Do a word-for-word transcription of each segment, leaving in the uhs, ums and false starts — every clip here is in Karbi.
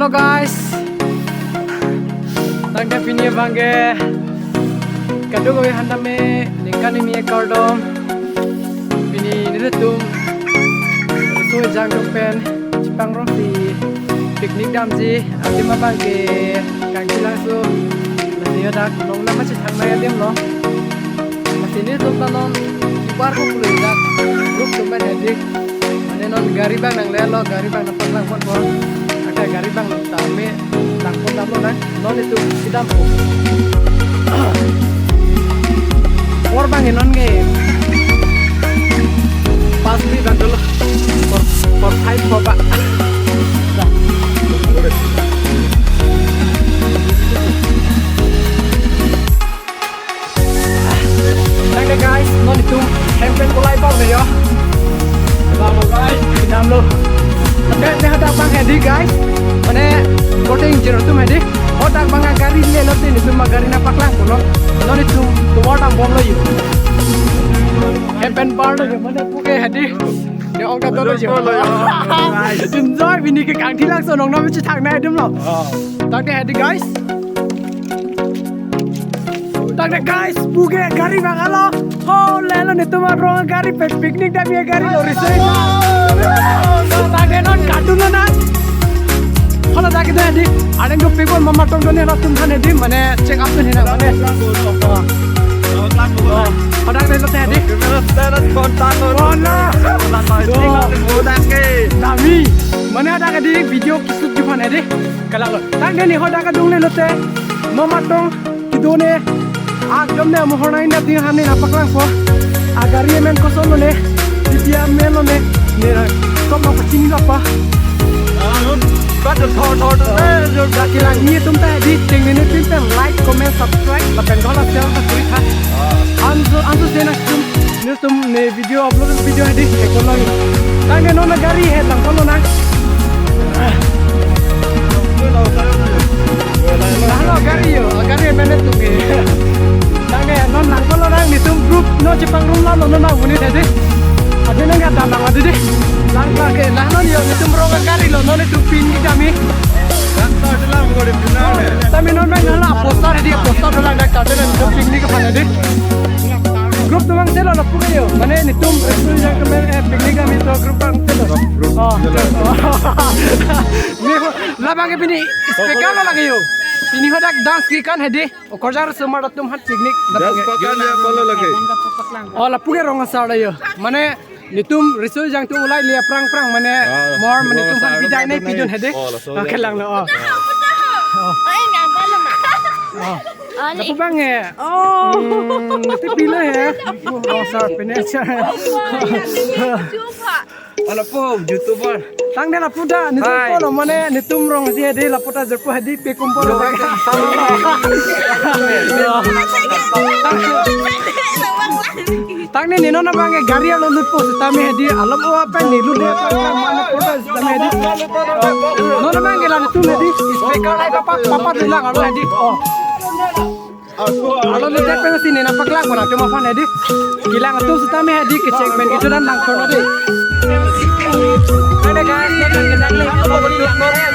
Hello guys, tangte pini abangke kadokave aphan tame ningkan hini akardom. Pini nelitum riso ejang atum pen chepangrumsi picnic damji adim abangke Kangthilangso. Lasi hadak nongnam kachethangnei adim lo. Lasi nelitum ta non kibar ko pule dak group atum pen hedi. Mane non gari abang nanglelo, gari abang nangpaklang ponpo. Angke gari abang tame lang pon damlo nang. Non itum si dampo. Or abang non ke pas di bandul. For, for five po ba. Tangte guys, non itum hem pen kolai bang ya. Bang guys, damlo. Tangte ne hadak abang hedi guys. Mane korte ingjir atum hedi. Hadak abang gari lelo te nelitum gari nangpaklang pulo. Non itum tovar dambomlo yo. Hem pen barlo yo, mane puke hedi. Ya ong ka dolo yo. Enjoy pini ke Kangthilangso nongnam kachethangnei adim lo. Tangte hedi guys. Tangte guys, puke gari abang alo. Ho, lelo nelitum arong gari pen picnic damji gari lo riso. Tangte non kadun lo na. Hala dak itu hedi. Ada yang dopik pon mama tong doni latum aphan hedi mane check up tu hina mane. Hadak lelo te hedi. Oh no. Dami. Mane hadak hedi video keshoot ji aphan hedi. Kalang lo. Tangte ne hadak adung lelo te. Mama tong kedone, akdom ne mohor nai na ding hane nangpaklangpo. Agari amen kosonlo ne, titi amen lo ne, ne na kosonlo pachini lo pa. Anu, pada thor thor thor, eh, jo. Lake lang nelitum ta hedi, cheng ne pin pen like, comment, subscribe, lapen gola share ta kuri tha. Anso, anso se nangtum, nelitum ne video upload video hedi, he kolong. Tangte non gari he lang kolong nang. Lahelo gari yo, gari mane tunge. Tangte non lang kolong nang nelitum group no chepangrumlo non nang unit hedi. Adi nang ada nang adi di. Lang lang ke, lah non yo nelitum rong gari lo non nelitum picnic damji. Tame non main hala poster hedi, poster dolang dak tangte nelitum picnic aphan hedi. Group atum vangse lo lapu ke yo. Mane nelitum riso ejang atum pen, eh, picnic damji to group vangse lo. Oh. Ne ho, labang ke pini speaker lo lake yo. Pini hadak dance ke-en hedi. Okorjang riso mar atum aphan picnic. Dance pakan ya polo lake. Oh, lapu ke rong asar lo yo. Mane nelitum riso ejang atum ulai le aphrang aphrang mane mohor mane nelitum aphan bidai nangpidun hedi. Oh, laso. Oke lang lo. Oh. Oh. Lapu abang eh. Oh. Hmm, itu pilo ya. Oh, sir, pini aja. Ala po, YouTuber. Tangte lapu ta, nelitum polo mane, nelitum rong si hedi, lapu ta jirpo hedi, pe kumpol. Tangte ne non abang ke gari alo lutpo sitame hedi, alam o apa ne lut de apa mane pota sitame hedi. Non abang ke la nelitum hedi, speaker lai papa papa dolang alo hedi. Oh. Alo lut de pensi ne nangpaklangpo nangtum aphan hedi. Kelang atum sitame hedi kecheng pen kejudan nangkon hedi. Ada guys, kita kita lagi.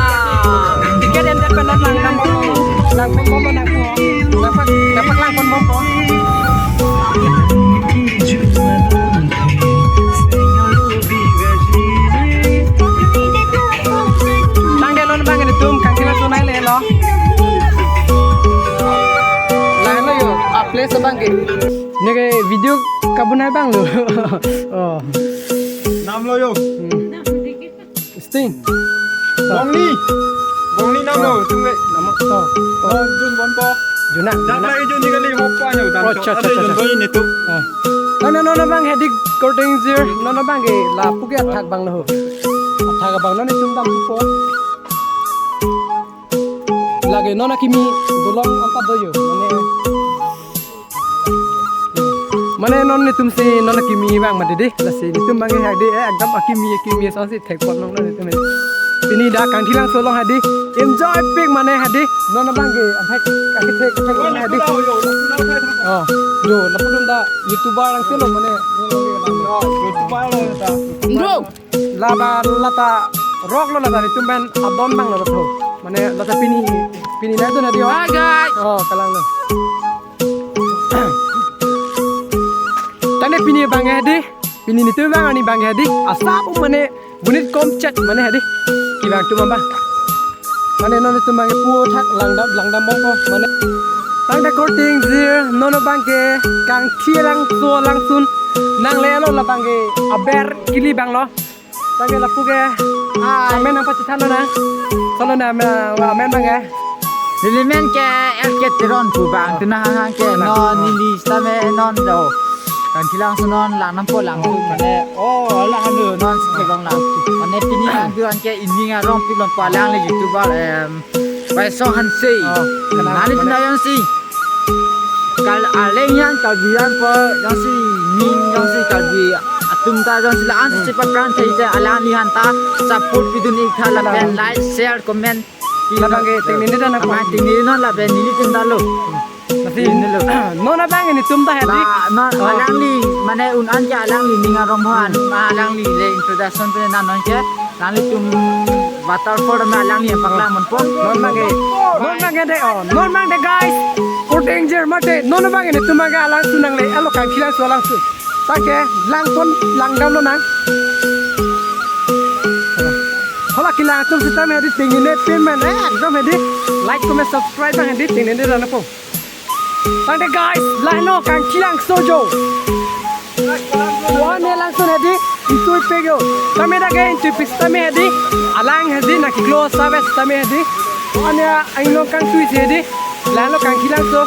Ah, tiket yang dapat nang nang nang nang pon pon nang pon. Nangpak nangpaklangpon pon pon. Tangte non abang nelitum Kangthilangso nai lelo. Lahelo yo, a place abang ke. Neke video kabonai abang lo. Oh. Nam lo yo. Hmm. Sting. Bongni. Bongni nam lo, tung le. Nam to. Oh, Jun Bonpo. Juna. Dak Juna. Lagi Jun ni kali hop pa nyo dan. Oh, chot. Acha, acha, acha, Jun acha. Bongni nitu. Ah. Tangte non abang hedi korte ingjir, non abang ke lapu ke athak abang lo. Athak abang non nelitum dampo. Lake non akimi dolong anta do yo. Mane, mane non nelitum si non akimi abang mati di. Lasi nelitum abang hedi, eh, ekdom akimi akimi asonsi thekpon long non nelitum. Pini dak Kangthilangso along hedi. Enjoy pik mane hedi. Non abang ke athak akithek thek hedi. Oh, yo, lapu atum ta YouTuber angselo mane. YouTuber lo ta. Bro. Lata lata rok lo lata nelitum pen adon abang lo tho. Mane lata pini, pini nangdun hedi o. Hi, guys. Oh, kalanglo. Tangte pini abang hedi. Pini netum abang arni abang hedi. Asap mane bunit komchek mane hedi. Kevang atum abang. Mane non netum abang pu thak langdam, langdam bom ko mane. Tangte korte ingjir non abangke Kangthilangso alangsun nangle-etlo, labangke aber kili abanglo. Tangte lapu ke. Hi. Amen nangpachethang lonang. Solo na amen, amen abangke. Neli amen ke L K Teron pu abang. Oh. Tuna hanghang ke. Kalang. Non, oh, neli sitame non do. Kangthilangso non lang nangpo lang. Oh. Mane, oh, alang hanu non si kelong lang. Mane pini nangdun ke ining arong pilon pu alangli YouTuber, em, Baisong Hanse. Oh, kalang. Nangli mane tuna jongsi kal-, alang yan Karbi yan po, jongsi ning, jongsi Karbi atum ta jongsi la-an, hmm, si paprang thai te alangli aphan ta support pidun ik tha lapen, kalang, like, share, comment. Labangke tengnene ta nangpo. Ama tengnene non lapen nelitum ta lo. Lasi, tengnene lo. Non abang netum ta hedi. La, non, oh, alangli, mane un-an ke alangli ning arong aphan, ma alangli le introduction pen nang non ke, nanglitum waterfall ma alangli paklang ponpo. Non abangke, non abangke de, oh, non abangke de guys. Korte ingjir mate, non abangke netum abangke alangsun nangle-etlo, Kangthilangso alangsun. Tangte langpon langdam lonang. Hala kelang atum sitame hedi tengnene pin mane, eh, ekdom hedi like, comment, subscribe abang hedi tengnene ta nangpo. Tangte guys, lahelo Kangthilangso jo. One alangsun hedi, intui pik jo. Tame dak ke intui pik sitame hedi, alang hedi nangkeklo save sitame hedi. One anglong kangtui si hedi, lahelo Kangthilangso.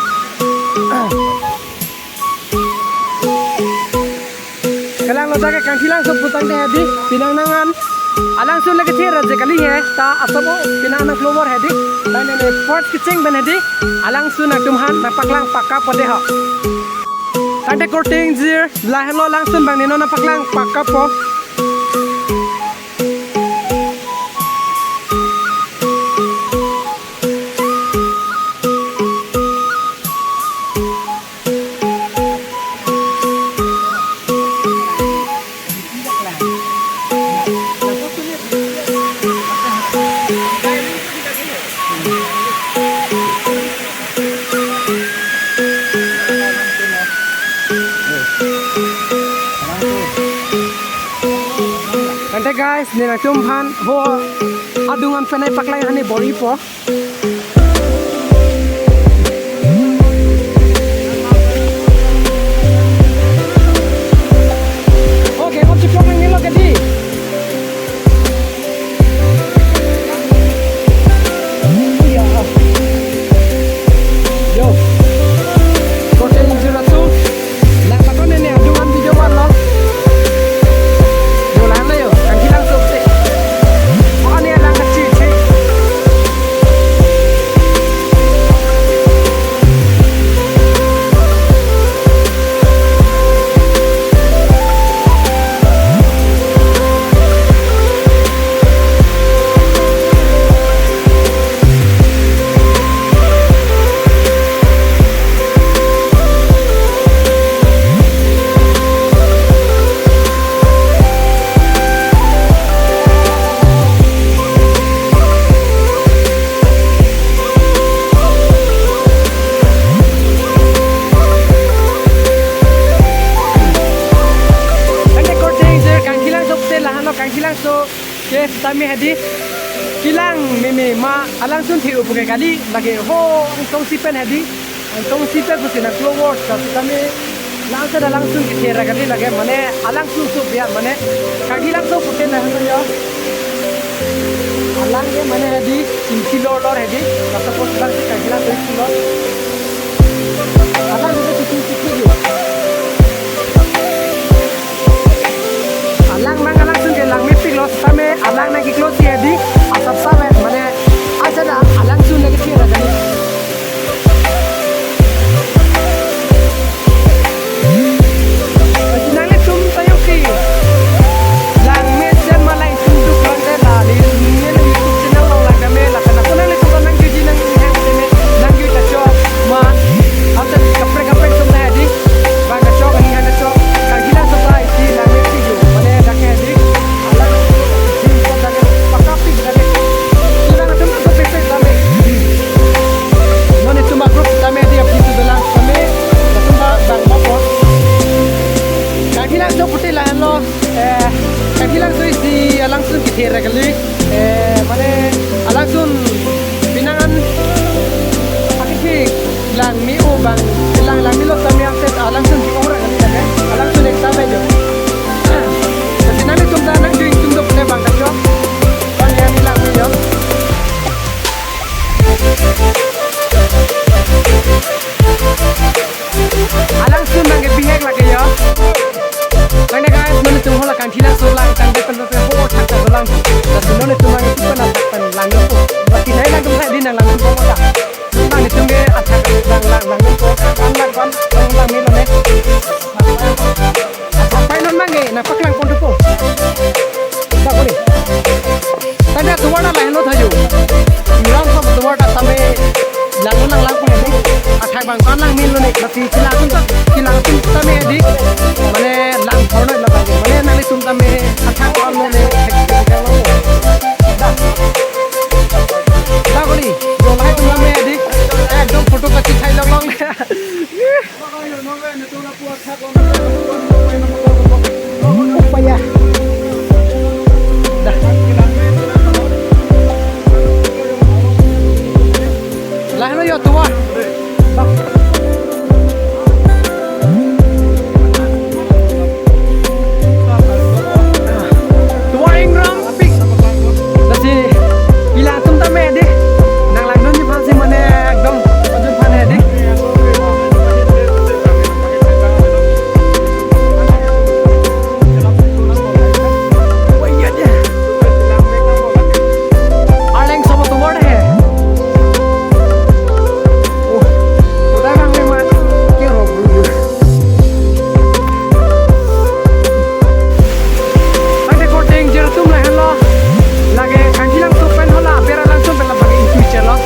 Kalanglo, dak ke Kangthilangso pu tangte hedi, penang nang-an. Alangsun le kethe ra je kali he, ta asap o penang nangklo bor hedi. Tangte ne first kecheng pen hedi, alangsun nangtum aphan nangpaklang pakappo de ho. Tangte korte ingjir, lahelo alangsun abang ne non nangpaklang pakappo. Tangte guys, ne nangtum aphan ho adung an penai paklang hani bor-ipo. Okay, op chipok nang nilo kedi. Yo. Korte ingjir atum. Lang paton ne adung an video vanlo. Yo lang le yo. Kangthilangso te. Ko ani lang kachi chi. Tangte korte ingjir Kangthilangso te lahelo Kangthilangso. Ke sitame hedi kelang meme ma alangsun the-o pu ke kali lake ho Angtong si pen hedi. Angtong si pen pusi nangklo bor ta sitame langse da alangsun kethe ra kali lake mane alangsun sup ya mane Kangthilangso pute na hano ya. Alang ke mane hedi ingsi lor lor hedi. Rasa pos bang si Kangthilangso ingsi lor. Alang itu bikin sikit ya. Alang nang alangsun ke lang mepiklo sitame alang nangkeklo si hedi asap save mane asada alangsun nangkethe ra kali. Bagi nanglitum ta jongsi lang mesen ma lang sunduk lang de la li neli YouTube channel along lang kame la kana pun nanglitum ta nangjuiji nang hang tene nangjui ta chok ma. Ata kaprek kaprek sum na hedi. Bang kachok, ani kachok. Kangthilangso ta isi lang mepik lo. Mane dak ke hedi. Alang, jin ko dak ke pakapik. Kali, eh, mane alangsun pinangan akisi langme-o bang, lang langmelo tame angset alangsun si ora kali lake, alangsun ek tame jo. Tapi nanglitum ta nang jui tum dok ne bang kacho. Bang ya ni langme jo. Alangsun nangkebihek lake jo. Tangte guys, nangtum hala kangthilangso lang, tangte pen pen ho thakta lang. Lasi nangtum nangkepi pen athak pen langpo. Lasi nai langtum sai di nang langpo ta. Nangtum ke athak lang lang langpo. Kan lang kan lang lang melo ne. Athak pai non mangke nangpaklang ponpo. Dak kori. Tangte atovar ta lahenlo tha jo. Iran sab atovar ta tame langlo lang lang kori ne. Athak bang kan lang melo ne. Lasi chelang atum ta, chelang atum tame di. Mane lang thornoi la bang. Mane nanglitum tame athak kan lo ne. Dak. Dak kori. Jo lahai atum tame di. Ekdom photo kachethai longlong. Upaya. Dah. Lahelo jo tovar. Bah. Tovar ingram. Lasi, ilang atum tame di. Nang langdunji aphansi mane ekdom ajut aphan he di. Oh, iya dia. Arleng sobo tovar he. Oh, udah bang lima kilo. Tangte korte ingjir atum lahenlo. Lake kangthilangso pen hala aber alangsun pen labang intu chelo.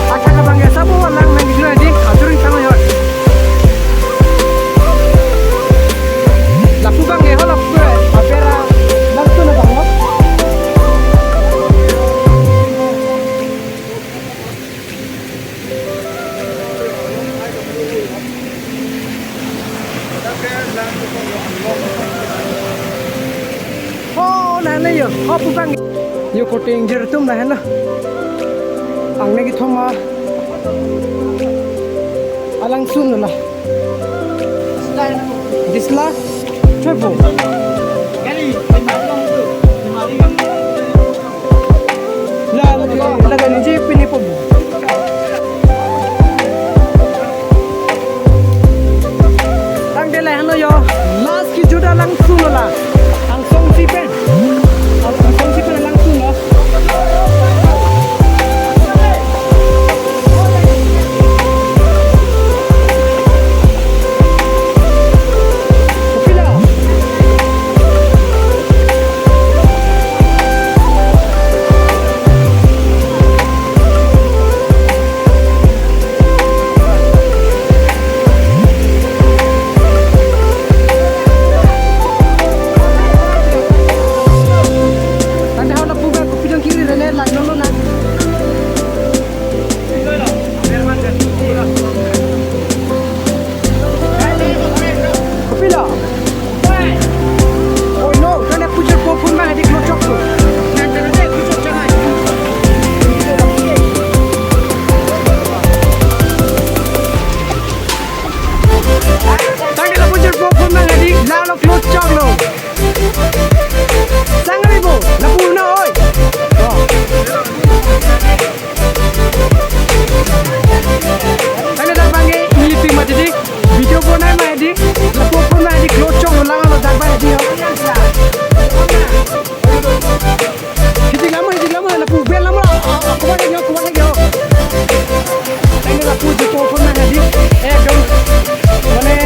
Athak abang ke sabo alang nang intu aji, atur insang yo. Lapu abang ke hala pu aber alangsun abang lo. Oh, lahenlo jo. Oh, pu abang. Jo korte ingjir atum lahenlo. Angne kethom alangsun lo. Disla, choipo. La, la, la, niji pini po. Tangte lahenlo jo, last kejut alangsun lo la. Angsong si pen. Angsong si pen alangsun lo. Tangte hala pu abang kopi dong kiri rele lang lolo na. Kopilo? Oh no, tangte pujor po phone abang hadi close chok tu. Tangte la pujor po phone abang hadi, la lo close chok lo. Sangri bo, lapu na oi. Oh. Tangte dak abang ke, nelitum mati di, video bonai ma di, lapu phone ma di, close chok lo lang lo dak abang di. Hidi lama, hidi lama, lapu bel lama, ah, ah, kuat lagi, kuat lagi. Tangte lapu jupo phone ma di, ekdom, mane,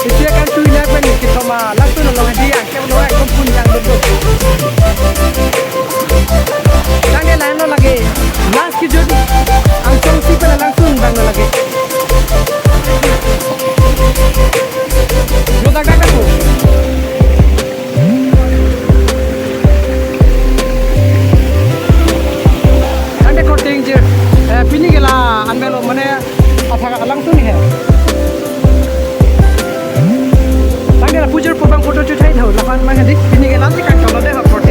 isi akan tu ina pen kethom alangsun lo hadi, ah. Kevlo ekdom pun jang betul. Tangte lahenlo lake. Last kejut. Angsong si pen alangsun abang lo lake. Lo dak dak dak lo. Tangte korte ingjir. Eh, pini ke la anbelo mane athak alangsun he. Tangte la pujor po abang photo chethai tho, lapen abang hadi pini ke la si kangtolo de ha korte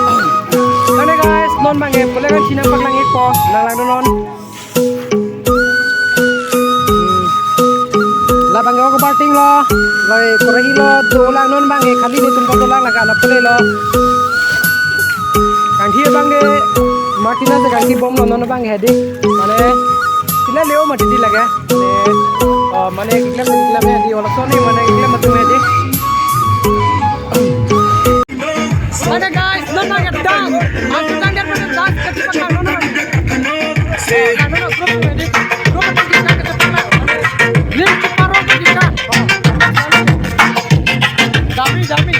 Lale guys, non bang ke pule kan chinam paklang ikpo, nang langdun non. Hmm. La bang ke ok parting lo, loi korahi lo, dolang non bang ke khali netum ko dolang laga na pule lo. Kangthi bang ke Martina si kangthi bomlo non bang ke hedi. Mane, sila leo mati di laga. Mane, oh, mane, iklam, iklam hedi, olak soni, mane, iklam mati hedi. Mane guys, non bang ke dance. Aku tanggal pada dance ke tempat non, non. Nah, non, non, grup ini. Grup ini kita ke tempat. Link ke paro ke kita. Dami, dami.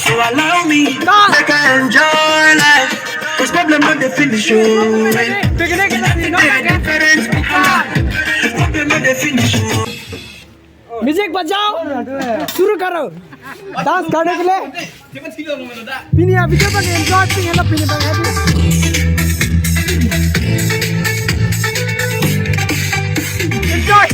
So allow me, make I enjoy life. Cause problem not the finish, oh. Picnic ke sini, non bang ke. Difference, ah. Problem not the finish, oh. Music bajao, shuru karo. Dance karne ke liye. Pini ya video bang enjoy, pini ya pini bang happy. Enjoy.